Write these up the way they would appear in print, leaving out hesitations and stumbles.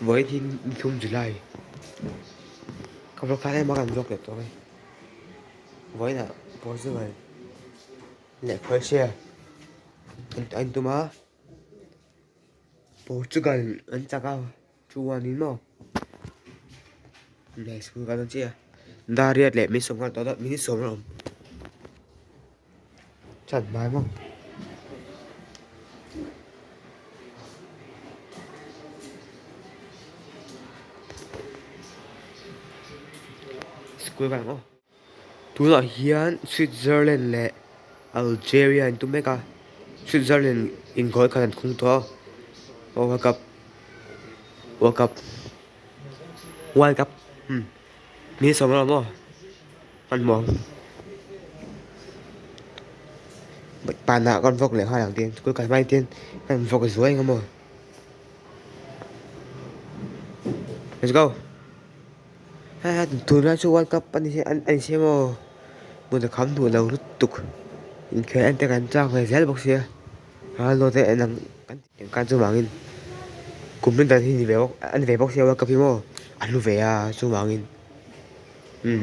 Vawiin hi ni thum July ka vlog khan ema kan vlog leh tawh a vawiinah Portugal leh Croatia an tum a Portugal an chak a 2-1 in maw nice school ka dawn chiah a dar riat leh min sawm nghal tawh a minute sawm a awm. Chan hmai maw. School kal ang aw. Tunah hian Switzerland leh Algeria an tum mek a, Switzerland in goal khat an khung tawh a, World Cup World Cup World Cup umm ni sawm rawh maw. Hmanhmawh panah kan vawk leh nghal ang tin school kal hma hian kan vawk zuai ang maw let's go hei tunlai chu world cup ani hi a ni sia maw hmun a kham duh lo lutuk inkhel en te kan chak ve zel bawk sia alo te en ang kan chuvangin kum hlim dan hi ni ve bawk a ni ve bawk sia world cup hi maw a hlu ve a chuvangin. Umm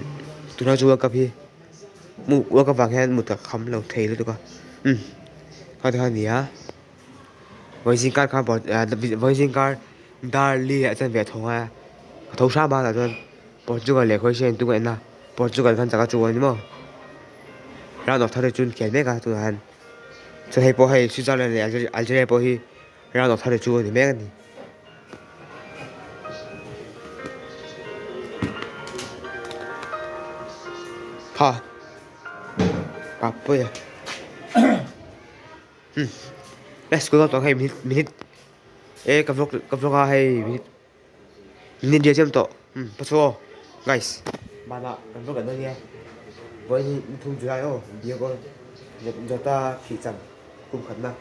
tunah chu world cup hi mu world cup vang hian mut ka kham lo thei lutuk a umm kha te kha a ni a vawi zing kar khan vawi zing kar dar li ah chuan ve a tho a a tho hram a tah chuan Portugal leh Croatia in tum a en a Portugal khan chak a chu a ni maw round of 32 an khel mek a tunah hian chuan hei pawh hei Switzerland leh Algeria pawh hi round of 32 a ni mek a ni. Ha Papuia hmm let's go tawh hei minute minute e ka vlog ka vlog a hei minute minute ria chiam tawh hmm pachu aw guys mana kan vlog an ania vawiin ni thum July aw Diego Jota thih cham kum khatna.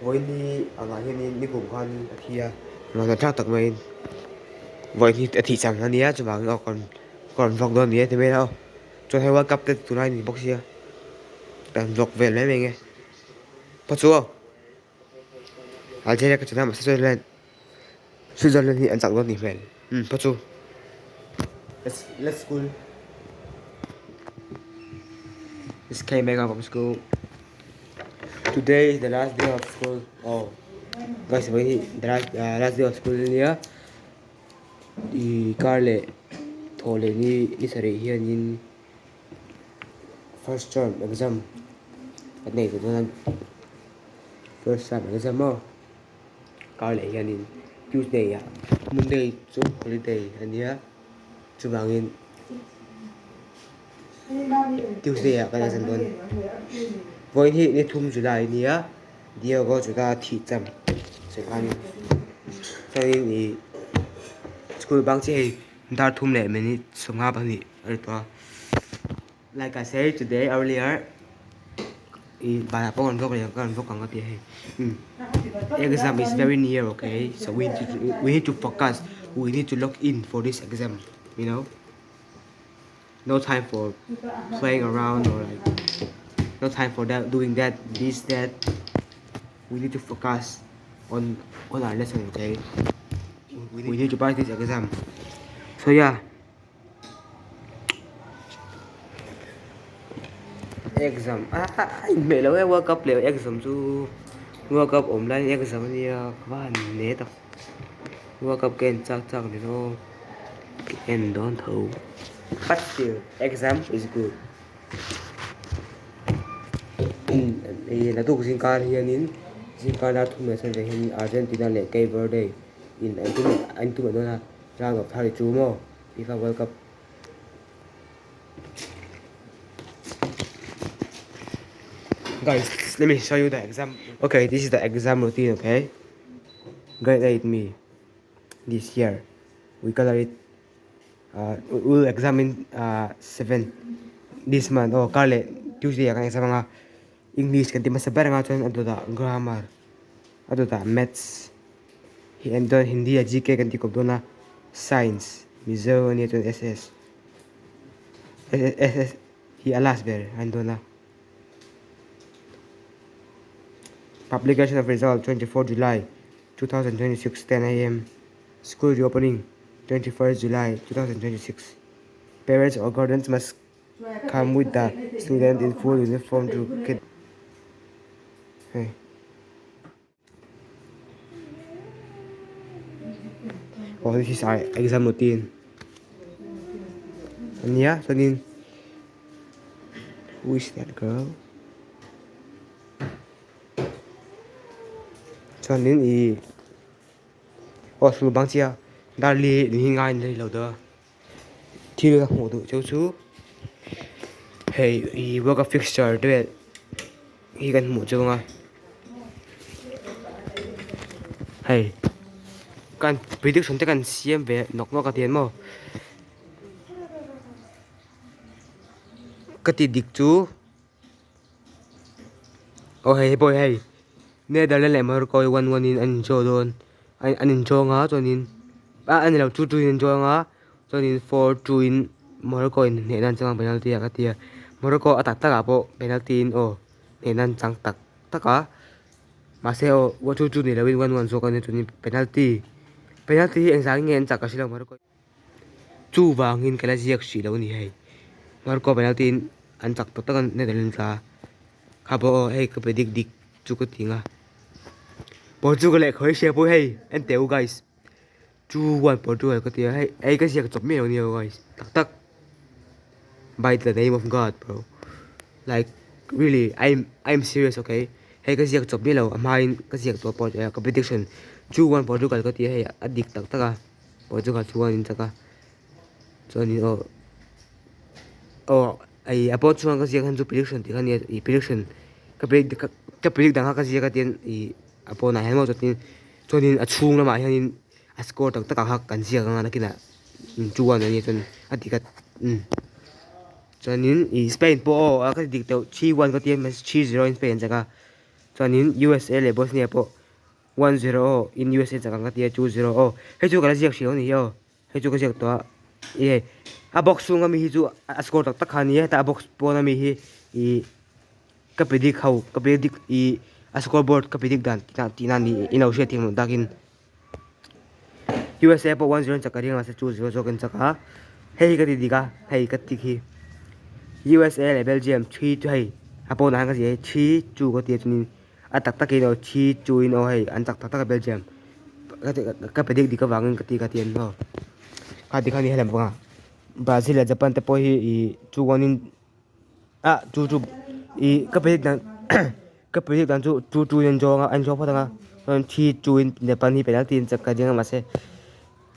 Vawiin angah hianin nikum khan a thi a, ngaihna thlak tak maiin vawiin hi a thih chang a nia chuvangin aw ka rawn vlog dawn a ni e ti mai a aw chuan hei world cup te tunlai a ni bawk sia ka rawn vlog vel mai mai ang e pawh chu aw Algeria ka chana mahse Switzerland Switzerland hi an chak dawn a nih hmel umm pawh chu let's let's school this came back from school. Today is the last day of school oh guys vawiin hi the last ah last day of school ania ih kar leh thawh leh ni ni sarih hianin first term exam an nei tawh dawn a first term exam maw kar leh hianin tuesday ah monday chu holiday ania chuvangin. Tuesday ah kan exam dawn vawiin hi ni thum July a nia Diogo Jota thih cham chuan chuanin ih school bang chiah hei dar thum leh minute sawmnga pahnih a ri tawh a like I said today earlier ih vanah pawh kan vawk leh kan vawk ang ka ti a hei umm exam is very near okay so we we need to focus we need to lock in for this exam you know. No time for playing around or like no time for that doing that this that we need to focus on on our lesson okay we need to pass this exam so yeah exam a inhmeh lo e world cup leh exam chu world cup awm laiin exam ania ka va han ne tak world cup ka en chak chak ni lo ka en dawn tho but still exam is good ih naktuk zingkar hianin zingkar dar thum leh sanve hianin Argentina leh Cape Verde in an tum an tum dawn a round of 32 maw FIFA world cup. Guys let me show you the exam okay this is the exam routine okay grade 8 me this year we color it uh, we will examine uh, 7 this month oh kar leh Tuesday ah kan exam anga English kan ti hmasa ber anga chuan a dawtah grammar a dawtah maths hi an dawn Hindi ah GK kan ti kawp dawn a science Mizo ania chuan SS SS hi a last ber an dawn a publication of result 24 July 2026 10 am. School reopening 21st July 2026 Parents or guardians must come with the student in full uniform to get hei aw this is our exam routine ania chuanin who is that girl chuanin ih aw sul bang chiah darli ni ngai an nei lo deuh a thil ka hmuh duh chu chu hei ih world cup fixture te vel hi kan hmuh chu anga hei kan prediction te kan siam ve nawk nawk a tiang maw ka ti dik chu. Aw hei hei pawh hi hei Netherland leh Morocco hi one one in an inchaw dawn an inchawng a chuanin ah a ni lo two two in an inchawng a chuanin four two in Morocco in hnehna an chang a penalty ah ka ti a Morocco a tak tak ah pawh penalty in aw hnehna an chang tak tak a mahse aw two two ni lo in one one zawk a nia chuanin penalty penalty hi engzah nge an chak ka hre lo Morocco. Chuvangin ka la ziak hrih lo a ni hei. Marco penalty in an chak tak tak a Netherlands a. Kha pawh aw hei ka pe dik dik chu ka ti ang a. Portugal leh Croatia pawh hei en teh u guys. 2-1 Portugal ka ti a hei hei ka ziak chawp miah lo nia guys tak tak. By the name of God bro. Like really I'm I'm serious okay. Hei ka ziak chawp miah lo a hmain ka ziak tawh pawh ka prediction 2-1 Portugal ka ti a hei a dik tak tak a. Portugal chuan in chak a chuanin aw aw ei a pawh chuan ka ziak khan chu prediction tih kha nia ih prediction ka predict ka predict dang kha ka ziak a tian ih a pawnah hian maw chuanin chuanin a chhung lamah hianin a score tak tak ang kha kan ziak anga nakinah chuan a nia chuan a dik a umm chuanin ih Spain pawh aw ka ti dik teuh 3-1 ka tia mahse 3-0 in Spain an chak a chuanin U_S_A leh Bosnia pawh. 1-0 aw in USA chak ang ka ti a 2-0 aw hei chu ka la ziak hrih lo a ni hi aw hei chu ka ziak tawh a ih hei a box chhung ami hi chu a score tak tak kha a ni a hetah a box pawn ami hi ih ka predict ho ka predict ih a score board ka predict dan tih na ni in lo hriat thiam loh takin USA pawh 1-0 an chak ka ring a mahse 2-0 zawk an chak a hei hi ka ti dik a hei ka tik hi USA leh Belgium 3 chu hei a pawnah hian ka ziah hi 3-2 ka ti a chuanin. A tak takin aw thi chuin aw hei an chak tak tak a Belgium ka pe dik dik avangin ka ti ka ti an aw kha tikhan i helam panga Brazil leh Japan te pawh hi ih chuanin ah chu chu ih ka pe dik dan ka pe dik dan chu chu chu in an zawng a an zawng phawt ang a chuan thi chuin Japan hi penalty an chak ka ding a mahse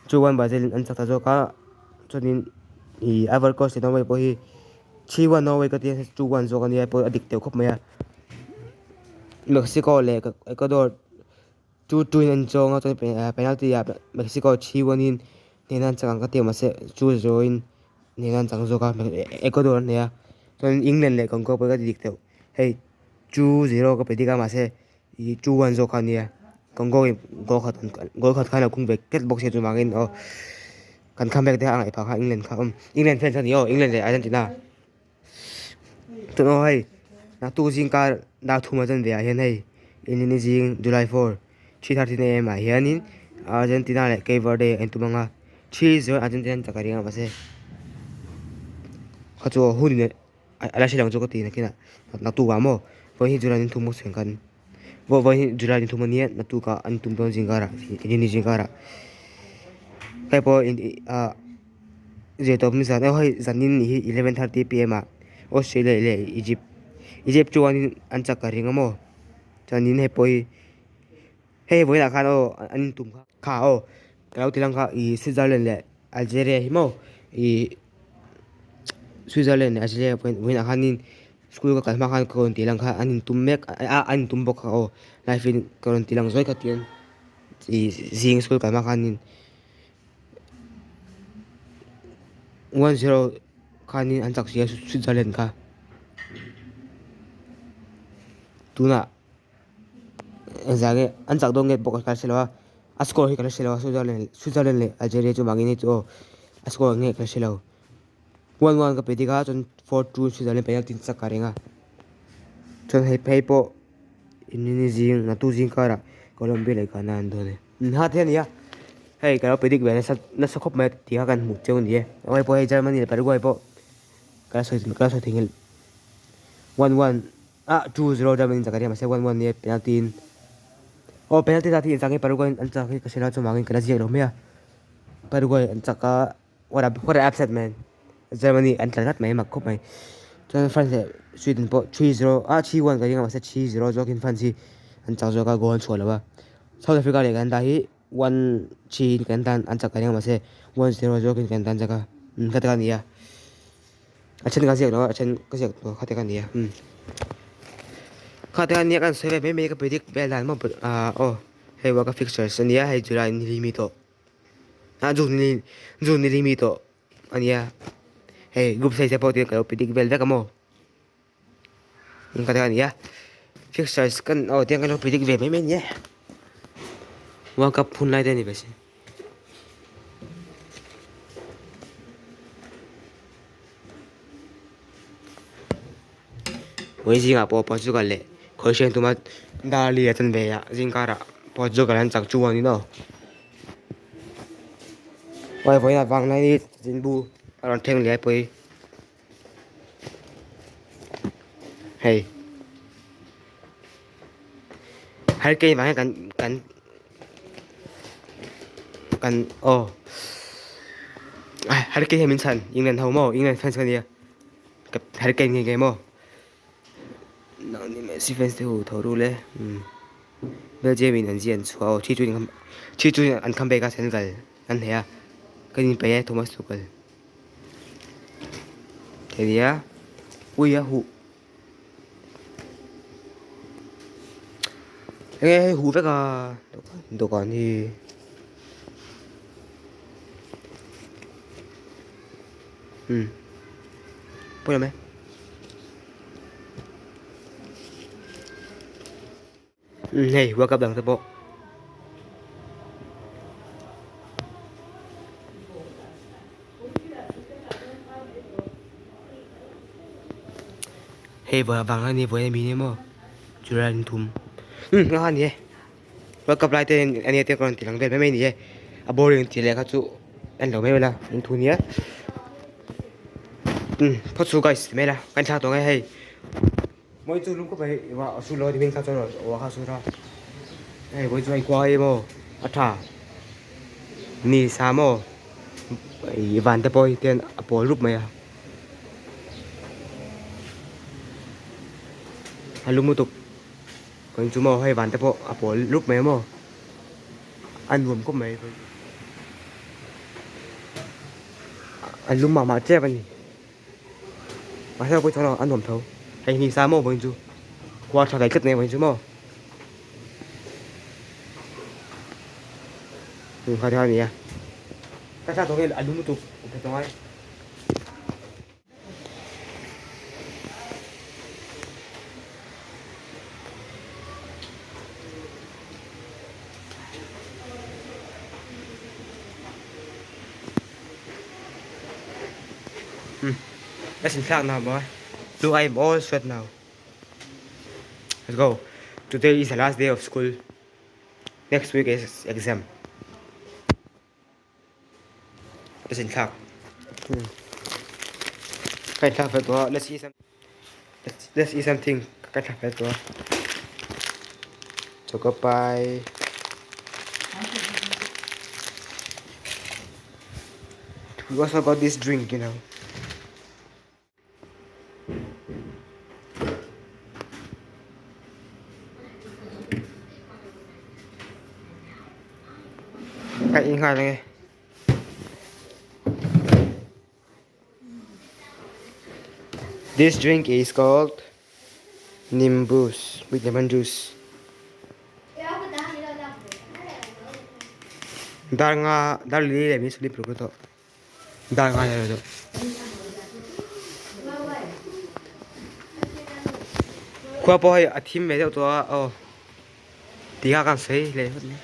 chuan Brazil an chak ta zawk a chuanin ih Ivory Coast leh Norway pawh hi 3-1 Norway ka tia 2-1 zawk a nia pawh a dik teuh khawp mai a. Mexico leh Ecuador 2-2 in an chawng a chuan penalty ah Mexico 3-1 in hnehna an chak ang ka tia mahse 2-0 in hnehna an chak zawk a Ecuador an hneh a chuan England leh Congo pawh ka ti dik teuh hei 2-0 ka pe dik a mahse ih 2-1 zawk kha a nia Congo in goal khat goal khat khan a khung ve tlat bawk sia chuvangin aw kan comeback te kha a ngaih phah kha England kha awm England fans a ni aw England leh Argentina. Chuan aw hei naktuk zingkar dar thum a chan ve ah hian hei Inini zing July 4 3:13 am ah hianin Argentina leh Cape Verde an tum ang a 3-0 Argentina an chak a ring a mahse kha chu hun in a la hre lo ang chu ka ti nakinah naktuk ah maw vawiin hi July ni thum a chhuah khan vawiin hi July ni thum a nia naktuk ah an tum dawn zingkar ah Inini zingkar ah hei pawh ah. Zirtawp ni zan erawh hei zanin nih hi 11:30 pm ah Australia leh Egypt Egypt chuanin an chak ka ring a maw chuanin hei pawh hi hei vawiinah khan aw an intum kha kha aw ka lo ti lang kha ih Switzerland leh Algeria hi maw ih Switzerland leh Algeria vawiinah khanin school ka kal hma khan ka rawn ti lang kha an intum mek a an intum bawk kha aw live in ka rawn ti lang zuai kha tian ih zing school kal hma khanin. 1-0 khanin an chak si a Switzerland kha tunah engzah nge an chak dawn nge pawh ka hre lo a a score hi ka la hre lo a Switzerland Switzerland leh Algeria chu vangin hei chu aw a score nge ka la hre lo 1-1 ka pe dik a chuan 4-2 Switzerland penalty an chak ka ring a chuan hei phei pawh Inini zing naktuk zing karah Colombia leh Ghana an dawn e. Inha te a ni a. Hei ka lo predict ve nasa nasa khawp mai a tih kha kan hmuh cheu a ni e. Awai pawh hei Germany leh Paraguay pawh ka la sawi ka la sawi thei 1-1 ah 2-0 Germany chak a nia mahse 1-1 nia penalty in aw penalty zat hi inchak hi Paraguay an chak hi ka hre lo chuvangin ka la ziak lo mai a Paraguay an chak a what a what a upset man Germany an tla tlat mai mak khawp mai chuan France leh Sweden pawh 3-0 ah 3-1 ka ring a mahse 3-0 zawkin France hi an chak zawk a goal an chhuah lo a South Africa leh Canada hi 1-3 in kan tan an chak ka ring a mahse 1-0 zawkin kan tan chak a umm khata ka ni a a then ka ziak lo a a then ka ziak lo khata ka ni a umm khata nia kan sawi ve mai mai ka predict vel dan maw ah aw hei world cup fixtures ania hei July ni li mi tawh ah June ni June ni li mi tawh ania hei group stage te pawh ka lo predict vel vek a maw. Ka ta ania fixtures kan aw tiang kan lo predict ve mai mai ania world cup hun lai te ani ve si vawi zingah pawh Portugal leh Croatia tuma dar li a chanve ah zingkarah Portugal an chak chu ani maw vawiin ah vang lai hi chanchinbu a rawn thleng leh a pawi. Hei Hurricane vang hian kan kan kan aw Hurricane hian min chhan England ho maw England fans ka nia ka Hurricane nge nge maw nangni Messi fans te ho tho ru le umm Belgium in an ziah an chhuah aw 3-2 in 3-2 in an comeback a Senegal an hneh a ka inpeih e Thomas Tuchel. Nia ui a huh enge hei huh vek a dawhkan hi umm pawi awm e. Hei world cup dang te pawh hei vawi vang a ni vawi a mi ni maw July ni thum umm nga kha a ni e world cup lai te a nia te ka rawn ti lang vel mai mai a ni e a boring tih leh kha chu en lo mai mai la in thu nia umm phawt chu guys ti mai la kan thlak tawh ang e hei. Mawi chu lung khawp mai wa a su lo ti kha chuan wa kha su ra hei vawi chu hei khua hi maw a tha ni sa maw ih van te pawh hi te a pawl rup mai a a lung lutuk vawiin chu maw hei van te pawh a pawl rup mai a maw a nuam khawp mai a lum mah mah tep a ni. Mahse pawh chuan a nuam tho hei ni sa maw vawiin chu khua tha ve tlat mai vawiin chu maw kha te kha a ni a ka thla tawh nge a lum lutuk ka tawng ai. Let's in thlak now boy. Look I'm all sweat now. Let's go. Today is the last day of school. Next week is exam. Let's in thlak. Ka in thlak fel tawh a. Let's eat some let's, let's eat something. Ka thlak fel tawh a. Choco pie. We also got this drink, you know. Ka in nghal ange. This drink is called Nimbus with lemon juice. Dar nga dar li leh min sawm paruk tawh dar nga leh tawh. Khua pawh hei a thim ve deuh tawh a aw ti kha kan sawi leh phawt mai.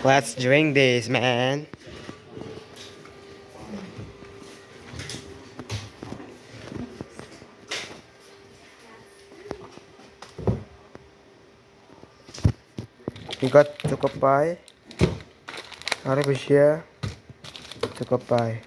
Let's drink this man. We got choco pie, artificial choco pie.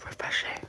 Refreshing.